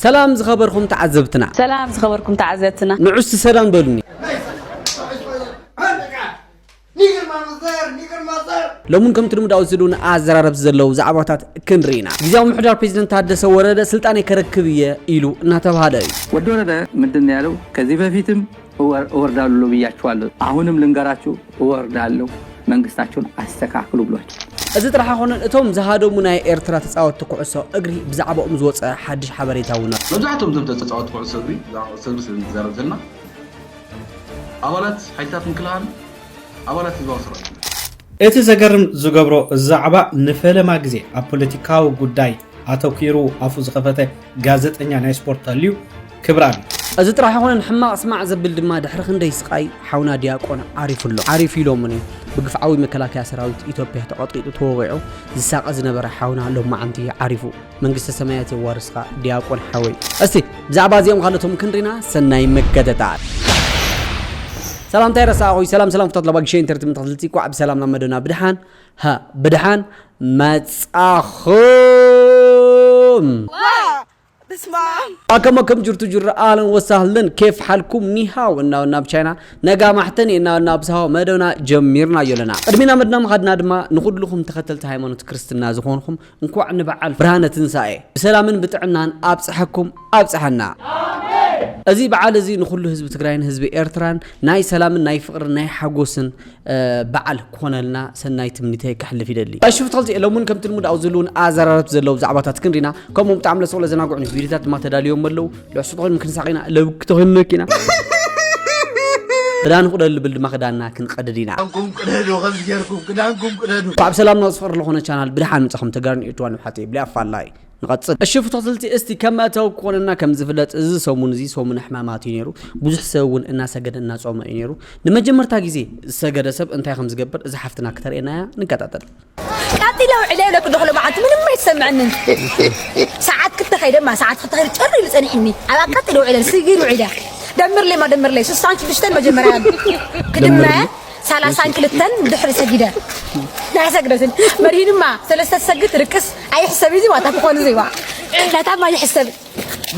ሰላም ዝኸበርኩም ተዓዘብትና። ሰላም ዝኸበርኩም ተዓዘብትና። ንዑስ ሰላም በሉኒ። ሎምን ከምቲ ልሙድ ኣብዚ ሉን ኣዘራረብ ዘለዉ ዛዕባታት ክንርኢ ኢና። ግዝያዊ ምሕዳር ፕሬዚደንት ታደሰ ወረደ ስልጣን ከረክብ እየ ኢሉ እናተባሃለ እዩ። ወዲ ወረደ ምንድን ነው ያለው? ከዚህ በፊትም እወር- እወርዳለሁ ብያችኋለሁ። አሁንም ልንገራችሁ፣ እወርዳለሁ፣ መንግስታችሁን አስተካክሉ ብሏቸው። እዚ ጥራሕ ኣይኮነን፣ እቶም ዝሃደሙ ናይ ኤርትራ ተጻወትቲ ኩዕሶ እግሪ ብዛዕባኦም ዝወጸ ሓድሽ ሓበሬታ እውን ኣሎ። መብዛሕትኦም እቶም ተጻወትቲ ኩዕሶ እግሪ፣ ብዛዕባ ኩዕሶ እግሪ ስለ እንዛረብ ዘለና፣ ኣባላት ሓይልታት ምክልኻል፣ ኣባላት ህዝባዊ ሰራዊት። እቲ ዘገርም ዝገብሮ ዛዕባ፣ ንፈለማ ግዜ ኣብ ፖለቲካዊ ጉዳይ ኣተኲሩ ኣፉ ዝኸፈተ ጋዜጠኛ ናይ ስፖርት ተልዩ ክብራን እዩ። እዚ ጥራሕ ኣይኮነን፣ ሕማቕ ስማዕ ዘብል ድማ፣ ድሕሪ ክንደይ ስቓይ ሓውና ዲያቆን ዓሪፉ ኣሎ። ዓሪፉ ኢሎምኒ። ብግፍዓዊ መከላከያ ሰራዊት ኢትዮጵያ ተቐጥቂጡ ተወቒዑ ዝሳቐ ዝነበረ ሓውና ሎማዓንቲ ዓሪፉ። መንግስተ ሰማያት የዋርስካ ዲያቆን ሓወይ። እስቲ ብዛዕባ እዚኦም ካልኦቶም ክንሪና ሰናይ መከተታል። ሰላምታይ ረሳእኹይ። ሰላም ሰላም ፍታት ለባግሸ ኢንተርትመንት ተኸትልቲ፣ ኳዕ ብሰላም ናብ መደና ብድሓን፣ ሃ፣ ብድሓን መጻኹም። ኣከም ኣከም ጅርቱ ጅር፣ ኣህለን ወሳህለን፣ ኬፍ ሓልኩም፣ ኒሃው። እና እና ብቻይና ነጋ ማሕተን እና እና ብሳሆ መደና ጀሚርና ኣለና። ቅድሚና መድና ምኻድና ድማ ንኹልኹም ተኸተልቲ ሃይማኖት ክርስትና ዝኾንኹም እንኳዕ ንበዓል ብርሃነ ትንሳኤ ብሰላምን ብጥዕናን ኣብጽሐኩም ኣብጽሐና። እዚ በዓል እዚ ንኹሉ ህዝቢ ትግራይን ህዝቢ ኤርትራን ናይ ሰላምን ናይ ፍቕርን ናይ ሓጎስን በዓል ክኾነልና ሰናይ ትምኒተይ ከሕልፍ ይደሊ። እሺ ፍትኸልቲ፣ ሎምን ከምቲ ልሙድ ኣብ ዝልውን ኣዘራረብቲ ዘለዉ ዛዕባታት ክንሪና፣ ከምኡ ብጣዕሚ ለስቑ ለዘናግዑ ቪዲዮታት ድማ ተዳልዮም ኣለዉ። ልዕሱ ተኾይኑ ክንሳቕ ኢና፣ ለብክ ተኾይኑ መኪና። ክዳን ቁደል ልብል ድማ ክዳንና ክንቀድድ ኢና። ክዳንኩም ቅደዱ፣ ከምዚ ጌርኩም ክዳንኩም ቅደዱ። እንኳዕ ብሰላም ናብ ዝፈር ለኾነ ቻናል ብድሓን ምጻኹም ተጋርን ኤርትራን ብሓቲ ብሊ ኣፋላይ ንቐጽል። እሺ ፍትኸልቲ፣ እስቲ ከም መእተዊ ክኾነና ከም ዝፍለጥ፣ እዚ ሰሙን እዚ ሰሙን ሕማማት እዩ ነይሩ። ብዙሕ ሰብ እውን እናሰገደ እናጾመ እዩ ነይሩ። ንመጀመርታ ግዜ ዝሰገደ ሰብ እንታይ ከም ዝገብር እዛ ሓፍትና ክተርእየና እያ። ንከታተል። ቀጢለ ውዕለ ይብለክ ዶ፣ ክሎ መዓልቲ ምንም ኣይሰምዐንን። ሰዓት ክልተ ከይደማ፣ ሰዓት ክልተ ከይደ ጨር ኢሉ ጸኒሕኒ። ኣብ ቀጢለ ውዕለ ስጊር ውዕለ። ደምርለይ ማ ደምርለይ፣ ስሳን ሽዱሽተን መጀመርያ ክድመ፣ ሰላሳን ክልተን ድሕሪ ሰጊደ። ናይ ሰግደትን መድሂንማ ሰለስተ ሰግድ ርቅስ ኣይሕሰብ እዩ፣ ዋታ ክኾን እዚ ዋ። ናታ ማ ይሕሰብ።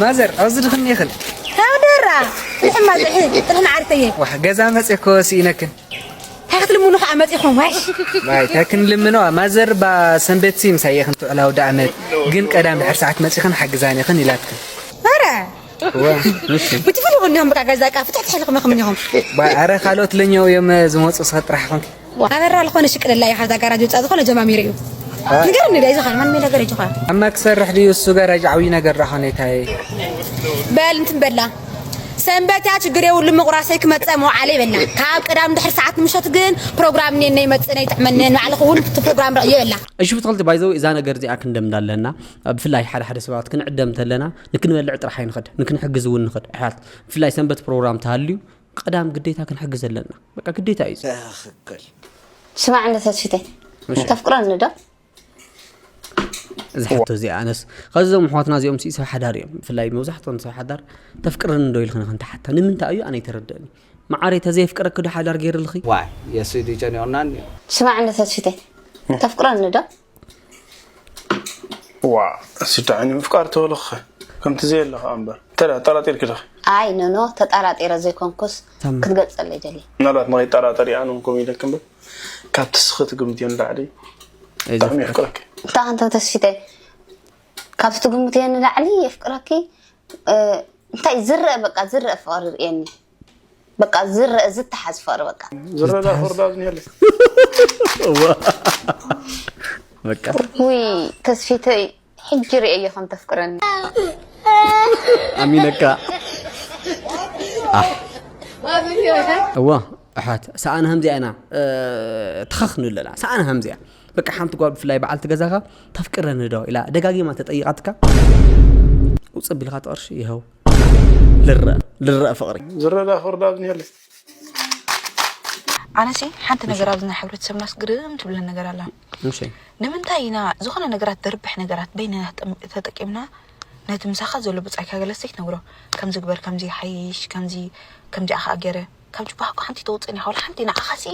ማዘር፣ ኣብዚ ድኽን ይኽል። ካብ ደራ፣ ጥልሕማ ጥልሒ፣ ጥልሕን ዓርተየ። ዋሕ፣ ገዛ መጽእ እኮ ስኢነክን። እንታይ ክትልምኑ ከዓ መጺኹም? ዋሽ። ማይ፣ እንታይ ክንልምኖ? ማዘር ባ ሰንበት ሲ ምሳይ ኢኽን ትውዕላ ኣውደ ዓመት። ግን ቀዳም ድሕር ሰዓት መጺኽን ሓግዛን ኢኽን ኢላትክን። ኧረ። እዋ፣ እሺ። ብትፍልኹ እንዲኹም በቃ ገዛ ቃ ፍትሕ ትሕልኹም ኢኹም እንዲኹም። ባ-፣ ኣረ ካልኦት ለኛው እዮም ዝመጹ፣ ስኸ ጥራሕ ኾንኪ። ኣበራ ዝኾነ ሽቅለላ እዩ፣ ካብዛ ጋራጅ ወጻእ ዝኾነ ጀማሚሩ እዩ። አ? ንገርኒ ዳ፣ ይዞኻ ማን ሜዳ ገረጅ ኾነ? ኣማ ክሰርሕ ድዩ እሱ ጋራጅ ዓብዪ ነገር ዳ ኾነ ይታይ? በል እንትን በላ። ሰንበት እያ ችግር የብሉ፣ ምቑራሰይ ክመጽእ መውዓለ ይበላ። ካብ ቀዳም ድሕሪ ሰዓት ምሸት ግን ፕሮግራም እኔ ነይ መጽእ ነይ ጥዕመኒ፣ ንባዕልኹ እውን እቲ ፕሮግራም ረእዮ ይበላ። እሺ ፍትኸልቲ፣ ባይዘው እዛ ነገር እዚኣ ክንደምዳ ኣለና። ብፍላይ ሓደ ሓደ ሰባት ክንዕደም ተለና ንክንበልዕ ጥራሕ ኣይንኸድ፣ ንክንሕግዝ እውን ንኸድ። ኣሕዋት፣ ብፍላይ ሰንበት ፕሮግራም ተሃልዩ ቀዳም ግዴታ ክንሕግዝ ኣለና። በቃ ግዴታ እዩ። ትኽክል። ስማዕ እንደ ተስፊተይ፣ እሺ። ተፍቅረኒ ዶ? እዚ ሕቶ እዚ ኣነስ፣ ከዚ እዞም ኣሕዋትና እዚኦም ሲ ሰብ ሓዳር እዮም። ብፍላይ መብዛሕትኦም ሰብ ሓዳር፣ "ተፍቅረኒ ዶ?" ኢልክን ክንተሓታ። ንምንታይ እዩ? ኣነ ኣይተረድእን። መዓረይ፣ ተዘየፍቅረኪ ዶ ሓዳር ገይርልኺ? ዋይ፣ የስዲ ጀኒዮናን እዩ። ስማዕ እንደ ተስፊተይ፣ ተፍቅረኒ ዶ? ዋ፣ እሱ ደዓኒ ምፍቃር ተበለኸ። ከምቲ ዘየለ ኸኣ እምበር። ተራ-፣ ጠራጢርኪ ዶ? ኣይ፣ ኖ፣ ኖ፣ ተጠራጢረ ዘይኮንኩስ ታም- ክትገልጸለይ ደልየ። ምናልባት ንኸይጠራጠር እየ ኣነ እውን ከምኡ ኢለኪ እምበር፣ ካብቲ እስኺ ትግምትዮ ንላዕሊ ኣይ፣ ብጣዕሚ ዘፍቅር። የፍቅረኪ። እንታይ ኣንታ ተስፊተይ፣ ካብቲ ትግምትዮ ንላዕሊ የፍቅረኪ፣ እ፣ እንታይ ዝረአ፣ በቃ ዝረአ ፍቕሪ ርእየኒ። በቃ ዝረአ ዝተሓዝ ፍቕሪ በቃ። ዝረዳ ዝተሓዝ። ፍቕሪ ዳኣ ዝኒሀለ። እዋ። በቃ። ውይ፣ ተስፊተይ፣ ሕጂ ርእየዮ ከም ተፍቅረኒ። ኣሚነካ። ኣሕ። እዋ፣ ኣሕዋት፣ ሰኣን ሃምዚኣ ኢና፣ እ፣ ተኸኽ ንብለላ። ሰኣን ሃምዚኣ። በቃ ሓንቲ ጓል ብፍላይ በዓልቲ ገዛኻ "ተፍቅረኒ ዶ?" ኢላ ደጋጊማ ተጠይቓትካ፣ ውፅእ ቢልካ እቲ ቅርሺ ይኸው። ልረአ፣ ልረአ ፍቕሪ። ዝረዳ ፍቕሪ ዳኣ ዝኒሀለ። ኣነሲ ሓንቲ ነገር ኣብዚ ናይ ሕብረተሰብናስ ግርም ትብለኒ ነገር ኣላ። እሺ። ንምንታይ ኢና ዝኾነ ነገራት፣ ዘርብሕ ነገራት በይንና ተጠም-፣ ተጠቂምና ነቲ ምሳኻ ዘሎ ብጻይካ ገለስ ዘይትነግሮ? ከምዚ ግበር፣ ከምዚ ሓይሽ፣ ከምዚ፣ ከምዚኣ ኸኣ ገይረ፣ ካብ ጅባህኮ ሓንቲ ተውጽእኒ ኢኻ፣ ወላ ሓንቲ ንዓኻሲ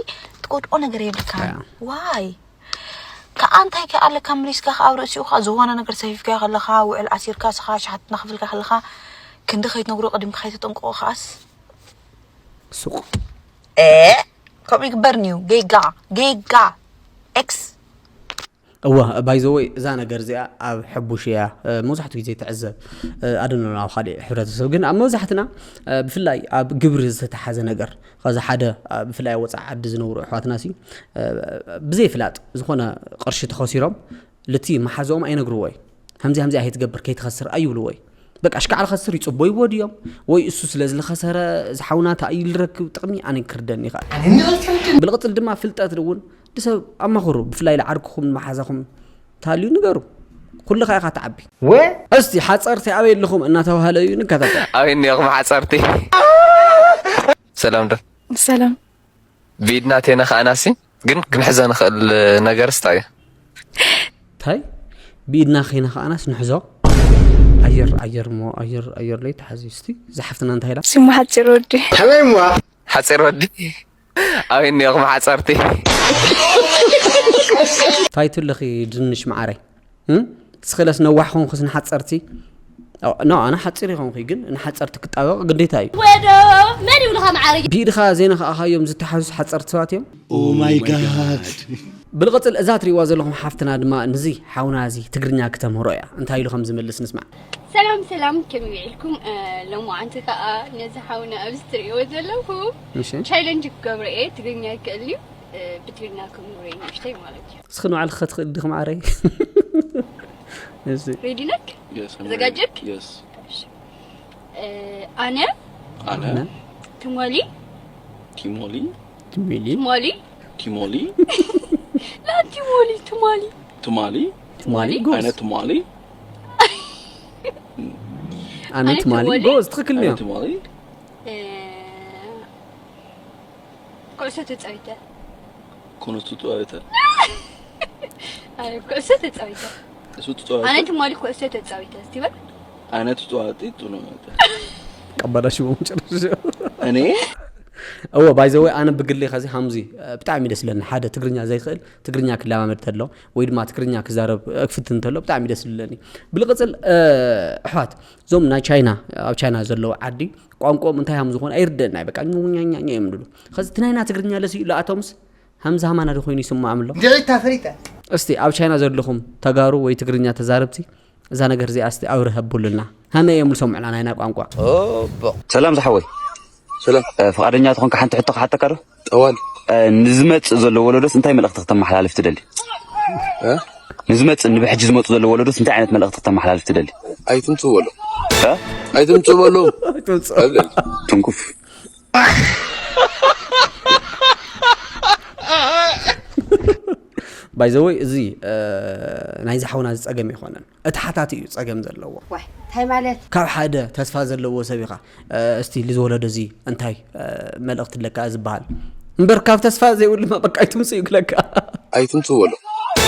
ትጎድኦ ነገር የብልካን። ኣያ። ዋይ? ከኣ እንታይ ከኣ ኣለካ፣ መሊስካ ከኣ ኣብ ርእሲኡ ከኣ ዝኾነ ነገር ሰፊፍካዮ ከለኻ፣ ውዕል ኣሲርካ፣ ንስኻ ሸሓት እናኸፈልካ ከለኻ፣ ክንዲ ከይትነግሮ፣ ቅድሚ ከይተጠንቅቖ ከኣስ። ሱቕ። እ፣ ከምኡ ይግበር ንዩ። ጌጋ፣ ጌጋ። ኤክስ። እወ፣ ባይ ዘ ወይ፣ እዛ ነገር እዚኣ ኣብ ሕቡሽ እያ፣ እ፣ መብዛሕትኡ ግዜ ትዕዘብ፣ እ፣ ኣደኖ ናብ ካልእ ሕብረተሰብ። ግን ኣብ መብዛሕትና፣ እ፣ ብፍላይ ኣብ ግብሪ ዝተተሓዘ ነገር፣ ከዚ ሓደ፣ እ፣ ብፍላይ ኣብ ወጻኢ ዓዲ ዝነብሩ ኣሕዋትና ሲ፣ እ፣ ብዘይፍላጥ ዝኾነ ቅርሺ ተኸሲሮም፣ ልቲ መሓዝኦም ኣይነግርዎ እዩ። ከምዚ ከምዚ ኣይትገብር፣ ከይትኸስር ኣይብልዎ እዩ። በቃ፣ እሽካዕ ዝኸስር ይጽበይዎ ድዮም? ወይ እሱ ስለ ዝለኸሰረ፣ ዝሓውና እንታይ እዩ ዝረክብ ጥቕሚ? ኣነ ክርደኒ ይኽእል። ብልቕጽል ድማ ፍልጠት እውን ንሰብ ኣማኽሩ። ብፍላይ ንዓርክኹም፣ ንመሓዛኹም እንተሃልዩ ንገሩ። ኩልኻ ኢኻ ትዓቢ። ወ- እስቲ ሓጸርቲ ኣበይ ኣለኹም እናተባህለ እዩ ንከታተል። ኣበይ እኒኦኹም ሓጸርቲ? ሰላም ዶ? ሰላም። ብኢድና ተይነኻእናሲ ግን ክንሕዞ ንኽእል ነገር እንታይ እዩ? እንታይ? ብኢድና ከይነኻእናስ ንሕዞ? ኣየር፣ ኣየር እሞ፣ ኣየር፣ ኣየር ለይተሓዚ እስቲ። እዛ ሓፍትና እንታይ ኢላ? ስሙ ሓፂር ወዲ። ከመይ እሞ? ሓፂር ወዲ? ኣበይ እኒኦኹም ሓፀርቲ? ታይ ትብልኺ ድንሽ መዓረይ? እም? እስኽለስ ነዋሕ ኾንኩስ ንሓፀርቲ? ኦ፣ ኖ፣ ኣነ ሓፂር ይኾንኩ፣ ግን ንሓፀርቲ ክጣበቕ ግዴታ እዩ። ወዶ መን ይብልኻ መዓረይ? ብኢድኻ ዘይነኻእኻዮም ዝተሓዙ ሓፀርቲ ሰባት እዮም። Oh my God። ብልቕፅል እዛ ትሪእዋ ዘለኹም ሓፍትና ድማ ንዚ ሓውና እዚ ትግርኛ ክተምህሮ እያ። እንታይ ኢሉ ከም ዝምልስ ንስማዕ። ሰላም ሰላም፣ ከመይ ውዒልኩም? እ፣ ሎማዓንቲ ከኣ ነዚ ሓውና ኣብዚ ትርእይዎ ዘለኹም እሺ። ቻይለንጅ ክገብሮ እየ። ትግርኛ ይክእል እዩ፣ እ፣ ብትግርኛ ክምህሮ እየ ንእሽተይ ማለት እዩ። እስኺ ንባዕልኺ ከ ትኽእሊ ዲኺ መዓረይ? እሺ። ሬዲ ነክ? Yes, I'm ተዘጋጀክ? Ready. Yes. እሺ። እ፣ ኣነ ኣነ ኣነ ትሞሊ ቲሞሊ ትሚሊ ትሞሊ ቲሞሊ ላ ቲሞሊ ትማሊ ትማሊ ትማሊ ኣነ ጎዝ። ትማሊ ኣነ ኣነ ትማሊ ትማሊ። ጎዝ፣ ትኽክል ኣነ ነው። ትማሊ እ፣ ኩዕሶ ተጻዊተ። ኩዕሶ ተጻዊተ። ኣይ፣ ኩዕሶ ተጻዊተ። እሱ ተጻዊተ። ኣነ ትማሊ ኩዕሶ ተጻዊተ። እስቲ በል። ኣነ ተጻዋቲ ጥኑ። ቀባዳ ሽቦ መጨረሻ። እኔ እወ፣ ባይ ዘ ወይ፣ ኣነ ብግሌ ከዚ ሃምዚ፣ እ፣ ብጣዕሚ ደስ ይለኒ። ሓደ ትግርኛ ዘይክእል፣ ትግርኛ ክለማመድ ተሎ፣ ወይ ድማ ትግርኛ ክዛረብ፣ እ፣ ክፍትን ተሎ፣ ብጣዕሚ ደስ ይለኒ። ብልቕጽል፣ እ፣ ኣሕዋት፣ እዞም ናይ ቻይና፣ ኣብ ቻይና ዘለዉ ዓዲ፣ ቋንቋኦም እንታይ ሃም ዝኾነ ኣይርደእና እዩ። በቃ፣ ኛኛኛ እዮም ዝብሉ። ከዚ እቲ ናይና ትግርኛ ለሲ ለኣቶምስ፣ ሃምዚ ሃማና ዶ ኮይኑ ይስምዖም ኣሎ? እንድዒ እታ ፈሪጠ። እስቲ ኣብ ቻይና ዘለኹም ተጋሩ ወይ ትግርኛ ተዛረብቲ፣ እዛ ነገር እዚኣ እስቲ ኣውሪ ሀቡልና። ሃመይ እዮም ዝሰምዑና ናይና ቋንቋ። ጽቡቕ። ሰላም ዝሓወይ። ሰላም። እ፣ ፍቓደኛ ትኾንካ ሓንቲ ሕቶ ክሓተካ ዶ? ጠዋል። እ፣ ንዝመጽእ ዘሎ ወለዶስ እንታይ መልእኽቲ ክተመሓላልፍ ትደሊ? እ? ንዝመጽእ ንብሕጂ ዝመጽእ ዘሎ ወለዶስ እንታይ ዓይነት መልእኽቲ ክተመሓላልፍ ትደሊ? ኣይትምጽእ በሎ። እ? ኣይትምጽእ በሎ። ኣይትምጽእ። ትንኩፍ። ባይ ዘ ወይ፣ እዚ፣ እ፣ ናይዚ ሓውና እዚ ጸገም ኣይኮነን። እቲ ሓታቲ እዩ ጸገም ዘለዎ። ዋይ፣ እንታይ ማለት? ካብ ሓደ ተስፋ ዘለዎ ሰብ ኢኻ፣ እ፣ እስቲ ልዝወለዶ እዚ እንታይ፣ እ፣ መልእኽቲ ኣለካ ዝበሃል እምበር፣ ካብ ተስፋ ዘይብሉማ በቃ ኣይትምጽኡ ይብለካ። ኣይትምጽኡ በሎ።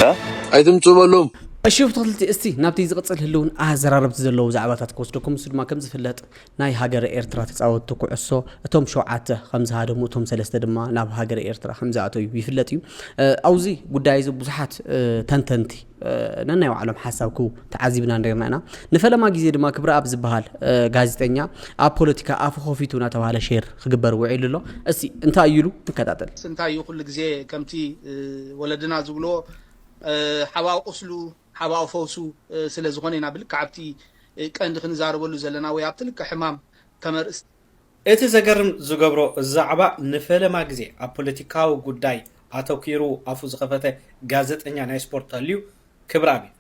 እ? ኣይትምጽኡ በሎም። እሺ፣ ብትኽክልቲ፣ እስቲ ናብቲ ዝቕጽል ህልውን ኣዘራረብቲ ዘለዉ ዛዕባታት ክወስደኩም። እሱ ድማ ከም ዝፍለጥ፣ ናይ ሃገረ ኤርትራ ተጻወትቲ ኩዕሶ እቶም ሸውዓተ ከም ዝሃደሙ፣ እቶም ሰለስተ ድማ ናብ ሃገረ ኤርትራ ከም ዝኣተዩ ይፍለጥ እዩ። እ፣ ኣብዚ ጉዳይ እዚ ብዙሓት፣ እ፣ ተንተንቲ፣ እ፣ ነናይ ባዕሎም ሓሳብ ክህቡ ተዓዚብና ነርና ኢና። ንፈለማ ግዜ ድማ ክብረኣብ ዝበሃል፣ እ፣ ጋዜጠኛ ኣብ ፖለቲካ ኣፉ ከፊቱ እናተባህለ ሼር ክግበር ውዒሉ ኣሎ። እስቲ እንታይ እዩ ኢሉ ንከታተል። እንታይ እዩ ኩሉ ግዜ ከምቲ፣ እ፣ ወለድና ዝብልዎ፣ እ፣ ሓባእ ቁስሉ ሓባእ ፈውሱ፣ እ፣ ስለ ዝኾነ ኢና ብልክዕ ኣብቲ፣ እ፣ ቀንዲ ክንዛረበሉ ዘለና ወይ ኣብቲ ልክዕ ሕማም ከመርእስ እቲ ዘገርም ዝገብሮ ዛዕባ ንፈለማ ግዜ ኣብ ፖለቲካዊ ጉዳይ ኣተኲሩ ኣፉ ዝኸፈተ ጋዜጠኛ ናይ ስፖርት ተልዩ ክብረኣብ እዩ።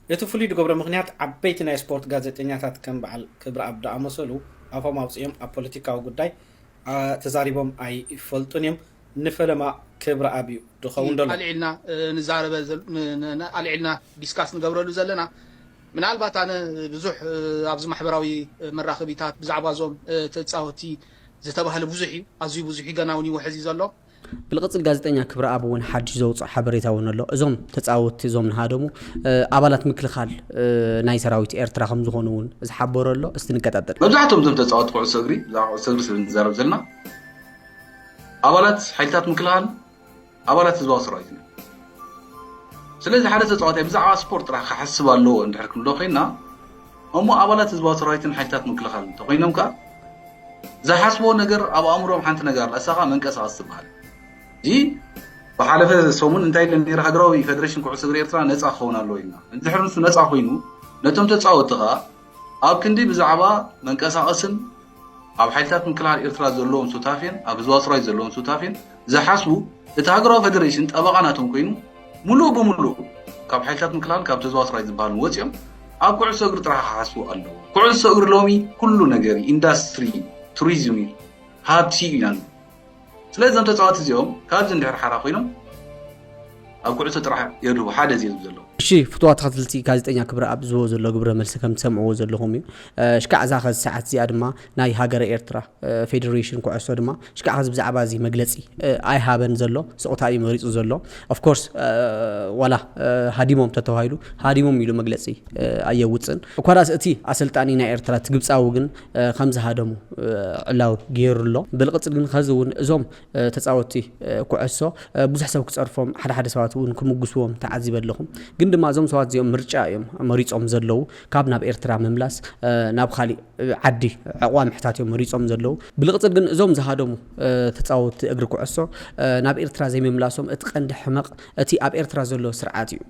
እቲ ፍሉይ ዝገብሮ ምኽንያት ዓበይቲ ናይ ስፖርት ጋዜጠኛታት ከም በዓል ክብረኣብ ዝኣመሰሉ ኣፎም ኣውፂኦም ኣብ ፖለቲካዊ ጉዳይ፣ ኣ፣ ተዛሪቦም ኣይፈልጡን እዮም። ንፈለማ ክብረኣብ እዩ ዝኸውን ዘሎ። ኣልዒልና፣ እ፣ ንዛረበ ዘል-፣ ን-፣ ን-፣ ን-፣ ኣልዒልና ዲስካስ ንገብረሉ ዘለና። ምናልባት ኣነ ብዙሕ፣ እ፣ ኣብዚ ማሕበራዊ መራኸቢታት ብዛዕባ እዞም፣ እ፣ ተጻወትቲ ዝተባህለ ብዙሕ እዩ፣ ኣዝዩ ብዙሕ እዩ፣ ገና እውን ይውሕዝ እዩ ዘሎ። ብልቕጽል ጋዜጠኛ ክብረኣብ እውን ሓድሽ ዘውፅኦ ሓበሬታ እውን ኣሎ። እዞም ተጻወትቲ እዞም ንሃደሙ፣ እ፣ ኣባላት ምክልኻል፣ እ፣ ናይ ሰራዊት ኤርትራ ከም ዝኾኑ እውን ዝሓበሮ ኣሎ። እስቲ ንከታተል። መብዛሕትኦም እዞም ተጻወትቲ ኩዕሶ እግሪ፣ ብዛዕባ ኩዕሶ እግሪ ስለ ንዛረብ ዘለና፣ ኣባላት ሓይልታት ምክልኻል፣ ኣባላት ህዝባዊ ሰራዊት እዮም። ስለዚ ሓደ ተፃዋታይ ብዛዕባ ስፖርት ጥራሕ ክሓስብ ኣለዎ እንድሕር ክንብሎ ኮይና፣ እሞ ኣባላት ህዝባዊ ሰራዊትን ሓይልታት ምክልኻል እንተኮይኖም ከዓ ዝሓስቦ ነገር ኣብ ኣእምሮም ሓንቲ ነገር ኣላ፣ እሳ ከዓ መንቀሳቐስ ትበሃል። እዚ ብሓለፈ ሰሙን እንታይ ኢለ ነይረ፣ ሃገራዊ ፌደሬሽን ኩዕሶ እግሪ ኤርትራ ነፃ ክኸውን ኣለዎ ኢልና። እንድሕር ንሱ ነፃ ኮይኑ ነቶም ተፃወትቲ ከዓ ኣብ ክንዲ ብዛዕባ መንቀሳቐስን ኣብ ሓይልታት ምክልኻል ኤርትራ ዘለዎም ሱታፌን ኣብ ህዝባዊ ሰራዊት ዘለዎም ሱታፌን ዝሓስቡ፣ እቲ ሃገራዊ ፌደሬሽን ጠበቓ ናቶም ኮይኑ፣ ሙሉእ ብሙሉእ ካብ ሓይልታት ምክልኻል ካብ ህዝባዊ ሰራዊት ዝበሃሉ ወፂኦም ኣብ ኩዕሶ እግሪ ጥራሕ ክሓስቡ ኣለዎ። ኩዕሶ እግሪ ሎሚ ኩሉ ነገር እዩ። ኢንዳስትሪ፣ ቱሪዝም እዩ፣ ሃብቲ እዩ ኢና። ስለዚ እዞም ተፃወቲ እዚኦም ካብዚ እንድሕር ሓራ ኮይኖም ኣብ ኩዕሶ ጥራሕ የድሁ ሓደ እዚ እዩ ዘለዎ። እሺ፣ ፍቱዋ ተኸታተልቲ፣ ጋዜጠኛ ክብረኣብ ዝህቦ ዘሎ ግብረ መልሲ ከም ትሰምዕዎ ዘለኹም እዩ። እ፣ ሽካዕ እዛ ኸዚ ሰዓት እዚኣ ድማ ናይ ሃገረ ኤርትራ፣ እ፣ ፌደሬሽን ኩዕሶ ድማ ሽካዕ ኸዚ ብዛዕባ እዚ መግለጺ፣ እ፣ ኣይሃበን ዘሎ፣ ስቕታ እዩ መሪጹ ዘሎ። ኦፍኮርስ፣ እ፣ ዋላ፣ እ፣ ሃዲሞም ተተባሂሉ፣ ሃዲሞም ኢሉ መግለጺ፣ እ፣ ኣየውጽን። እኳ ዳስ እቲ ኣሰልጣኒ ናይ ኤርትራ፣ እቲ ግብጻዊ ግን፣ እ፣ ከም ዝሃደሙ፣ እ፣ ዕላዊ ገይሩ ኣሎ። ብልቕጽል ግን ኸዚ እውን እዞም እ፣ ተጻወትቲ፣ እ፣ ኩዕሶ፣ እ፣ ብዙሕ ሰብ ክጸርፎም፣ ሓደ ሓደ ሰባት እውን ክምጉስዎም ተዓዚበ ኣለኹ። ግን ድማ እዞም ሰባት እዚኦም ምርጫ እዮም መሪጾም ዘለዉ፣ ካብ ናብ ኤርትራ ምምላስ፣ እ፣ ናብ ካሊእ፣ እ፣ ዓዲ ዕቕባ ምሕታት እዮም መሪጾም ዘለዉ። ብልቕጽል ግን እዞም ዝሃደሙ፣ እ፣ ተጻወትቲ እግሪ ኩዕሶ፣ እ፣ ናብ ኤርትራ ዘይምምላሶም እቲ ቀንዲ ሕመቕ እቲ ኣብ ኤርትራ ዘሎ ስርዓት እዩ።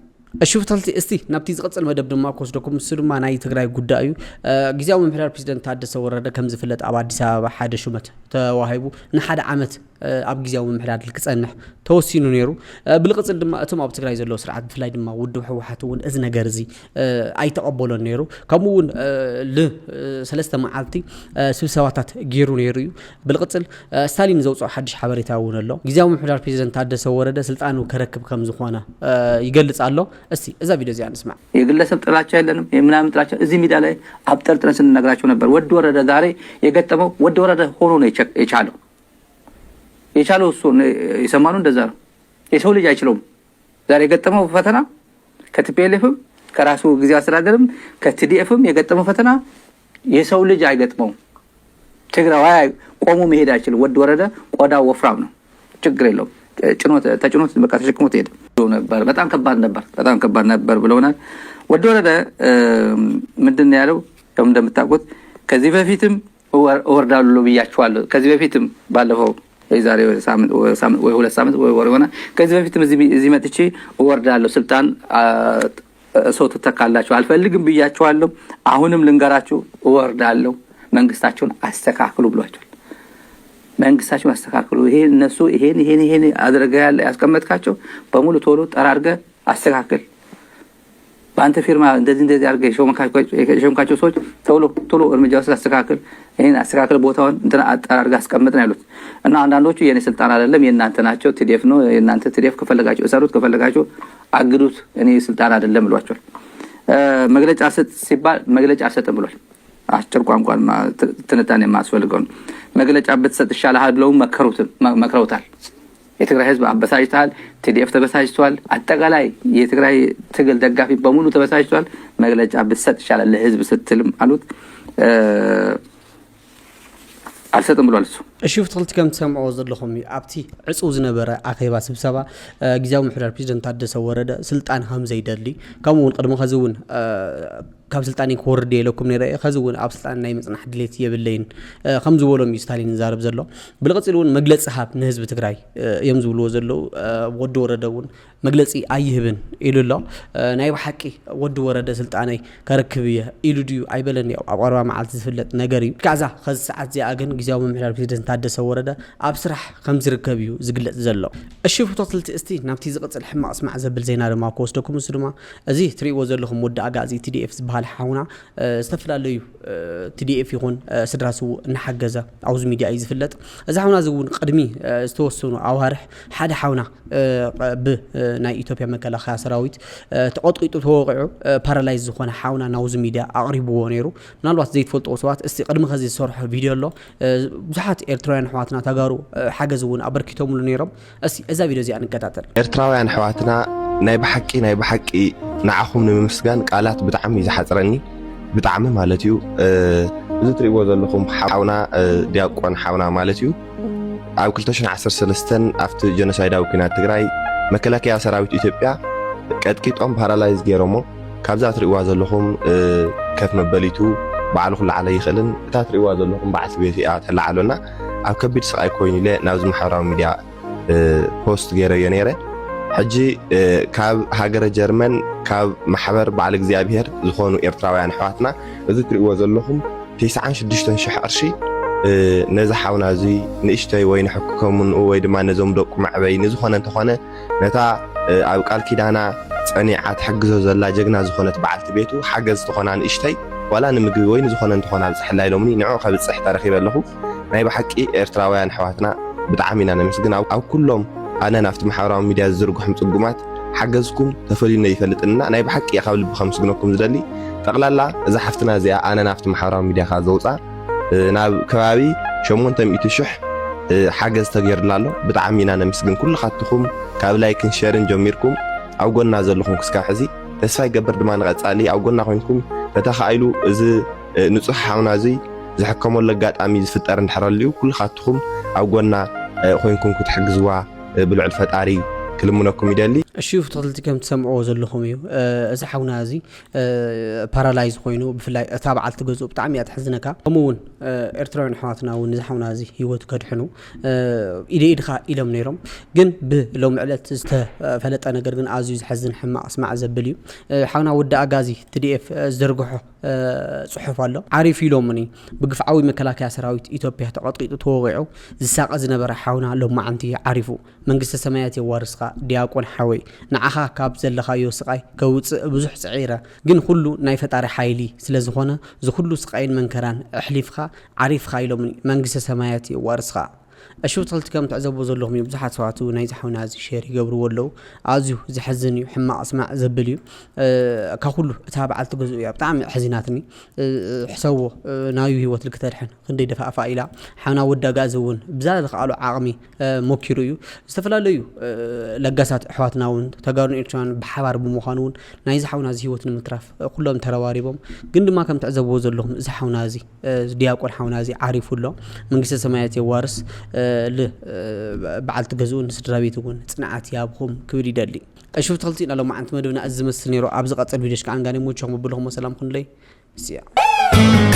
እሺ ፍተልቲ፣ እስቲ ናብቲ ዝቕጽል መደብ ድማ ክወስደኩም፣ እሱ ድማ ናይ ትግራይ ጉዳይ እዩ። እ፣ ግዝያዊ ምምሕዳር ፕሬዚደንት ታደሰ ወረደ ከም ዝፍለጥ ኣብ ኣዲስ ኣበባ ሓደ ሹመት ተዋሂቡ ንሓደ ዓመት፣ እ፣ ኣብ ግዝያዊ ምምሕዳር ክጸንሕ ተወሲኑ ነይሩ። እ፣ ብልቕጽል ድማ እቶም ኣብ ትግራይ ዘለዉ ስርዓት ብፍላይ ድማ ውድብ ህወሓት እውን እዚ ነገር እዚ፣ እ፣ ኣይተቐበሎን ነይሩ። ከምኡ እውን፣ እ፣ ል-፣ እ፣ ሰለስተ መዓልቲ፣ እ፣ ስብሰባታት ገይሩ ነይሩ እዩ። ብልቕጽል፣ እ፣ ስታሊን ዘውፅኦ ሓድሽ ሓበሬታ እውን ኣሎ። ግዝያዊ ምምሕዳር ፕሬዚደንት ታደሰ ወረደ ስልጣኑ ከረክብ ከም ዝኾነ፣ እ፣ ይገልጽ ኣሎ። እስቲ እዛ ቪድዮ እዚኣ ንስማዕ። የግለሰብ ጥላቻ የለንም፣ የምናምን ጥላቻ እዚ ሚዲያ ላይ አብጠርጥረን ስንነግራቸው ነበር። ወዲ ወረደ ዛሬ የገጠመው ወዲ ወረደ ሆኖ ነው የቸ-፣ የቻለው። የቻለው እሱ ነው፣ የሰማነው እንደዛ ነው። የሰው ልጅ አይችለውም። ዛሬ የገጠመው ፈተና ከቲፒኤልኤፍም ከራሱ ጊዜያዊ አስተዳደርም ከቲዲኤፍም የገጠመው ፈተና የሰው ልጅ አይገጥመውም። ትግራዋይ ቆሞ መሄድ አይችልም። ወዲ ወረደ ቆዳው ወፍራም ነው፣ ችግር የለውም። ጭኖት፣ ተጭኖት በቃ ተሸክሞት ሄደ ነበር። በጣም ከባድ ነበር፣ በጣም ከባድ ነበር ብለውናል። ወዲ ወረደ፣ እ፣ ምንድን ነው ያለው? ያው እንደምታውቁት ከዚህ በፊትም እወር-፣ እወርዳለሁ ብያችኋለሁ። ከዚህ በፊትም ባለፈው የዛሬ ሳምንት ወይ ሳምንት ወይ ሁለት ሳምንት ወይ ወር ይሆናል። ከዚህ በፊትም እዚህ፣ እዚህ መጥቼ እወርዳለሁ፣ ስልጣን፣ አ፣ ሰው ትተካላችሁ አልፈልግም ብያችኋለሁ። አሁንም ልንገራችሁ፣ እወርዳለሁ፣ መንግስታችሁን አስተካክሉ ብሏቸዋል። መንግስታችሁን አስተካክሉ፣ ይሄ እነሱ ይሄን፣ ይሄን፣ ይሄን አድርገህ ያለ ያስቀመጥካቸው በሙሉ ቶሎ ጠራርገህ አስተካክል። በአንተ ፊርማ እንደዚህ እንደዚህ አድርገህ የሾምካቸው፣ የሾምካቸው ሰዎች ቶሎ፣ ቶሎ እርምጃ ወስድ፣ አስተካክል፣ ይሄን አስተካክል፣ ቦታውን እንትን አጠራርገህ አስቀምጥ ነው ያሉት። እና አንዳንዶቹ የኔ ስልጣን አይደለም፣ የእናንተ ናቸው፣ ቲዲኤፍ ነው፣ የእናንተ ቲዲኤፍ፣ ከፈለጋችሁ እሰሩት፣ ከፈለጋችሁ አግዱት፣ እኔ ስልጣን አይደለም ብሏቸዋል። እ፣ መግለጫ ስጥ ሲባል መግለጫ አልሰጥም ብሏል። አጭር ቋንቋ ማ-፣ ት-፣ ትንታኔ የማያስፈልገው ነው። መግለጫ ብትሰጥ ይሻልሃል ብለው መከሩት፣ መ-፣ መክረውታል። የትግራይ ህዝብ አበሳጭተሃል፣ ቲዲኤፍ ተበሳጭተዋል፣ አጠቃላይ የትግራይ ትግል ደጋፊ በሙሉ ተበሳጭተዋል። መግለጫ ብትሰጥ ይሻላል ለህዝብ ስትልም አሉት። እ፣ አልሰጥም ብሏል እሱ። እሺ፣ ፍትልቲ ከም ትሰምዕዎ ዘለኹም እዩ። ኣብቲ ዕጹው ዝነበረ ኣኼባ ስብሰባ፣ እ፣ ግዝያዊ ምምሕዳር ፕሬዚደንት ታደሰ ወረደ ስልጣን ከም ዘይደሊ፣ ከምኡ እውን ቅድሚ ኸዚ እውን፣ እ፣ ካብ ስልጣን ክወርድ የለኩም ነይረ እየ፣ ኸዚ እውን ኣብ ስልጣን ናይ ምጽናሕ ድሌት የብለይን፣ እ፣ ከም ዝበሎም እዩ ስታሊን ዝዛረብ ዘሎ። ብልቕጽል እውን መግለጺ ሃብ ንህዝቢ ትግራይ፣ እ፣ እዮም ዝብልዎ ዘለዉ። እ፣ ወዲ ወረደ እውን መግለጺ ኣይህብን ኢሉ ኣሎ። እ፣ ናይ ብሓቂ ወዲ ወረደ ስልጣነይ ከረክብ እየ ኢሉ ድዩ ኣይበለን፣ ያው ኣብ ቀረባ መዓልቲ ዝፍለጥ ነገር እዩ። ካዛ ኸዚ ሰዓት እዚኣ ግን ግዝያዊ ምምሕዳር ፕሬዚደንት ታደሰ ወረደ ኣብ ስራሕ ከም ዝርከብ እዩ ዝግለጽ ዘሎ። እሺ፣ ፍቶትልቲ እስቲ ናብቲ ዝቕጽል ሕማቕ ስማዕ ዘብል ዜና ድማ ክወስደኩም። እሱ ድማ እዚ ትርእይዎ ዘለኹም ወዲ ኣጋዚ ቲዲኤፍ ዝበሃል ሓውና፣ እ፣ ዝተፈላለዩ፣ እ፣ ቲዲኤፍ ይኹን፣ እ፣ ስድራ ስዉእ እናሓገዘ ኣብዚ ሚድያ እዩ ዝፍለጥ። እዚ ሓውና እዚ እውን ቅድሚ፣ እ፣ ዝተወሰኑ ኣዋርሕ ሓደ ሓውና፣ እ፣ ብ-፣ እ፣ ናይ ኢትዮጵያ መከላኸያ ሰራዊት፣ እ፣ ተቐጥቂጡ ተወቂዑ፣ እ፣ ፓራላይዝ ዝኾነ ሓውና ናውዚ ሚድያ ኣቕሪብዎ ነይሩ። ምናልባት ዘይትፈልጥዎ ሰባት፣ እስቲ ቅድሚ ኸዚ ዝሰርሖ ቪድዮ ኣሎ። እ፣ ብዙሓት ኤርትራውያን ኣሕዋትና ተጋሩ፣ እ፣ ሓገዝ እውን ኣበርኪቶምሉ ነይሮም። እስቲ እዛ ቪድዮ እዚኣ ንከታተል። ኤርትራውያን ኣሕዋትና፣ ናይ ብሓቂ፣ ናይ ብሓቂ ንዓኹም ንምምስጋን ቃላት ብጣዕሚ እዩ ዝሓጽረኒ። ብጣዕሚ ማለት እዩ። እ፣ እዚ ትርእይዎ ዘለኹም ሓውና፣ እ፣ ዲያቆን ሓውና ማለት እዩ። ኣብ ክልተ ሽሕን ዓሰርተ ሰለስተን ኣብቲ ጀኖሳይዳዊ ኲናት ትግራይ መከላከያ ሰራዊት ኢትዮጵያ ቀጥቂጦም ፓራላይዝ ገይሮሞ። ካብዛ ትርእዋ ዘለኹም ከፍ መበሊቱ ባዕሉ ክለዓለ ይኽእልን እታ ትርእዋ ዘለኹም በዓልቲ ቤቱ እያ ተለዓሎና። ኣብ ከቢድ ስቓይ ኮይኑ ኢለ ናብዚ ማሕበራዊ ሚድያ ፖስት ገይረዮ ነይረ። ሕጂ ካብ ሃገረ ጀርመን ካብ ማሕበር በዓል እግዚኣብሄር ዝኾኑ ኤርትራውያን ኣሕዋትና እዚ ትርእዎ ዘለኹም ተስዓን ሽዱሽተን ሽሕ ቅርሺ ነዚ ሓውና እዚ ንእሽተይ ወይ ንሕክከሙንኡ ወይ ድማ ነዞም ደቁ መዕበይ ንዝኾነ እንተኾነ ነታ ኣብ ቃል ኪዳና ጸኒዓ ትሕግዞ ዘላ ጀግና ዝኾነት በዓልቲ ቤቱ ሓገዝ ዝኾና ንእሽተይ ዋላ ንምግቢ ወይ ንዝኾነ እንተኾነ ኣብፅሐላ ኢሎምኒ ንዑ ከብፅሕ ተረኺበ ኣለኹ። ናይ ብሓቂ ኤርትራውያን ኣሕዋትና ብጣዕሚ ኢና ነመስግን። ኣብ ኩሎም ኣነ ናብቲ ማሕበራዊ ሚድያ ዝዝርግሑም ጽጉማት ሓገዝኩም ተፈልዩና ይፈልጥንና ናይ ብሓቂ እየ ካብ ልቢ ከምስግነኩም ዝደሊ። ጠቕላላ እዛ ሓፍትና እዚኣ ኣነ ናብቲ ማሕበራዊ ሚድያ ካብ ዘውፃ ናብ ከባቢ ሸሞንተ ሚእቲ ሽሕ ሓገዝ ተገይሩላ ኣሎ። ብጣዕሚ ኢና ነመስግን ኩልኻትኹም ካብ ላይክን ሸርን ጀሚርኩም ኣብ ጎና ዘለኹም ክስካብ ሕዚ። ተስፋ ይገብር ድማ ንቐጻሊ ኣብ ጎና ኮይንኩም ተተኻኢሉ እዚ ንጹሕ ሓውና እዚ ዝሕከመሉ ኣጋጣሚ ዝፍጠር እንድሕር ኣልዩ ኩልኻትኹም ኣብ ጎና ኮይንኩም ክትሕግዝዋ ብልዑል ፈጣሪ ክልምነኩም ይደሊ። እሺ ፍትልቲ ከም ትሰምዕዎ ዘለኹም እዩ። እዚ ሓውና እዚ ፓራላይዝ ኮይኑ ብፍላይ እታ በዓልቲ ገዝኡ ብጣዕሚ እያ ትሕዝነካ። ከምኡ እውን ኤርትራውያን ኣሕዋትና እውን ንዚ ሓውና እዚ ህይወቱ ከድሕኑ ኢደ ኢድኻ ኢሎም ነይሮም። ግን ብሎሚ ዕለት ዝተፈለጠ ነገር ግን ኣዝዩ ዝሕዝን ሕማቕ ስማዕ ዘብል እዩ። ሓውና ወዲ ኣጋዚ ቲ ዲ ኤፍ ዝዘርግሖ ፅሑፍ ኣሎ። ዓሪፉ ኢሎምኒ። ብግፍዓዊ መከላከያ ሰራዊት ኢትዮጵያ ተቐጥቂጡ ተወቒዑ ዝሳቐ ዝነበረ ሓውና ሎማዓንቲ ዓሪፉ። መንግስተ ሰማያት የዋርስካ ዲያቆን ሓወይ። ንዓኻ ካብ ዘለኻዮ ስቓይ ከውፅእ ብዙሕ ፅዒረ፣ ግን ኩሉ ናይ ፈጣሪ ሓይሊ ስለ ዝኾነ ዝኹሉ ስቓይን መንከራን ኣሕሊፍካ ዓሪፍካ ኢሎምኒ። መንግስተ ሰማያት የዋርስካ። እሺ ብትኽልቲ ከም ትዕዘቡ ዘለኹም እዩ ብዙሓት ሰባት እውን ናይዚ ሓውና እዚ ሼር ይገብርዎ ኣለዉ። ኣዝዩ ዘሕዝን እዩ፣ ሕማቕ ስማዕ ዘብል እዩ። ካብ ኩሉ እታ በዓልቲ ገዝኡ እያ ብጣዕሚ ኣሕዚናትኒ። ሕሰብዎ ናዩ ህይወት ልክተድሕን ክንደይ ደፋእፋእ ኢላ ሓውና ወዲ ኣጋዚ እውን ብዛ ዝኸኣሎ ዓቕሚ ሞኪሩ እዩ። ዝተፈላለዩ ለጋሳት ኣሕዋትና እውን ተጋሩን ኤርትራውያን ብሓባር ብምዃኑ እውን ናይዚ ሓውና እዚ ህይወት ንምትራፍ ኩሎም ተረባሪቦም። ግን ድማ ከም ትዕዘብዎ ዘለኹም እዚ ሓውና እዚ ዲያቆን ሓውና እዚ ዓሪፉ ኣሎ። መንግስተ ሰማያት የዋርስ። ል በዓልቲ ገዝኡ ንስድራ ቤት እውን ፅንዓት ያብኹም ክብል ይደሊ። እሺ ብትኽልቲ ኢና ሎማዓንቲ መደብና እዚ ዝመስል ነይሩ። ኣብ ዝቐፅል ቪድዮሽ ከዓ እንጋኔ ሞቸኹም ብልኹም ሰላም ኩንለይ። እስያ